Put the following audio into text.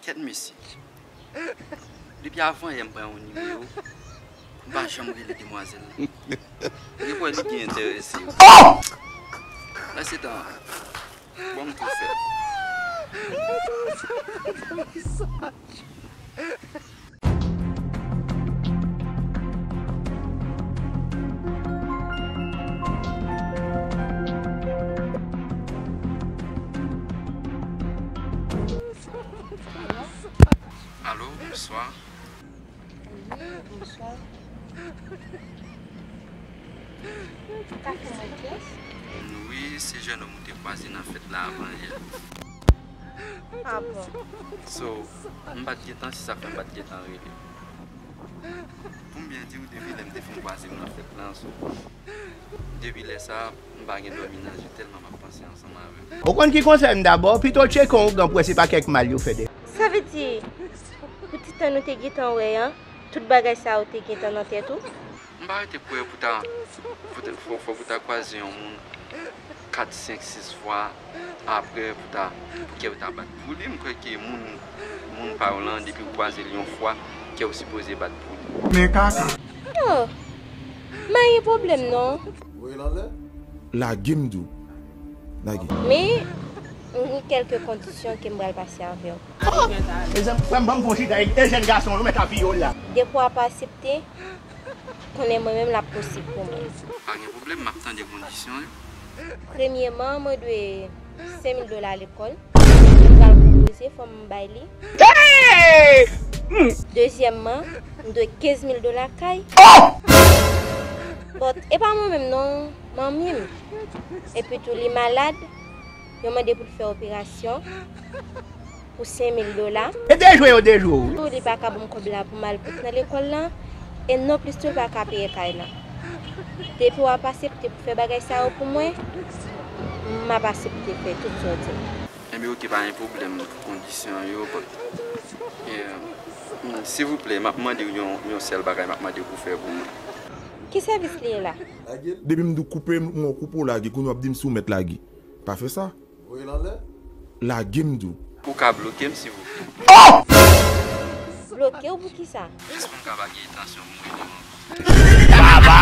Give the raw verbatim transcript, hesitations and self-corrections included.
Kèt mesye. Depi avan yè m pran yon nimewo, m pa janm rele demwazèl la. Gen kwè li gen enterese. Oh! Lè se tan, bon, m tou fè. Alo, bonswa. Wi, bonswa. Ou ka fè mwen pyès? Wi, se jennonm ou te kwaze nan fèt la avan yè. Ah bon? So, m pa t gentan, se sa k fè m pa t gentan rele. Pou m byen di w, depi lè m te fin kwaze m nan fèt la, so, depi lè sa a, m pa gen dòmi nan je tèlman m ap panse ansanm avè w. Ou konn ki konsèy m dabò? Pito w tcheke yon ougan pou wè si pa kèk mal yo fè de. Sa vle di, pou ti tan nou te gentan wè an, tout bagay sa yo te gentan nan tèt ou? M pa rete kwè pou ta, pou te, fò, fò pou ta kwaze yon moun kat, senk, sis fwa, apre pou ta, pou kè w ta bat pou li. M kwè ke moun, moun pa w lan, depi w kwaze l yon fwa, kè w sipoze bat pou li. Men kaka. Oh, m pa gen pwoblèm non. Voye l anlè. Lage m di w. Lage. Men, m gen kèlke kondisyon ke m pral pase avè w. Mezanmi, frè m, ban m fon chita, e, e jèn gason yo mèt ap viyol la. Depi w ap aksepte, konnen mwen menm l ap posib pou mwen. Pa gen pwoblèm, m ap tande kondisyon yo. Premyeman, mwen dwe senk mil dola lekòl. Mwen pral konpoze, fò m bay li. Hey! Hmm. Dezyèmman, m dwe kenz mil dola kay. Oh! But, e pa mwen menm non, manmi m. Epi tou, li malad, yo mande pou l fè operasyon pou senk mil dola. E dejwe yo dejwe w. Tou, li pa ka ban m kòb la pou m al bout nan lekòl lan, e nonplis tou, li pa ka peye kay lan. Depi w ap aksepte pou fè bagay sa yo pou mwen, m ap aksepte fè tout sa w di m. Enben, oke, pa gen pwoblèm pou kondisyon yo, but, eh, mm, silvouplè, m ap mande w yon, yon sèl bagay, m ap mande w pou fè pou mwen. Ki sèvis li ye la? Depi m di w koupe, m, mwen koupe w lage, kounye w ap di m si w mèt lage. Pa fè sa. Voye l anlè. Lage m di w. Ou ka bloke m, silvouplè? Oh! Bloke w pou kisa? Jis pou m ka pa gen entansyon pou m rele w ankò. Baba!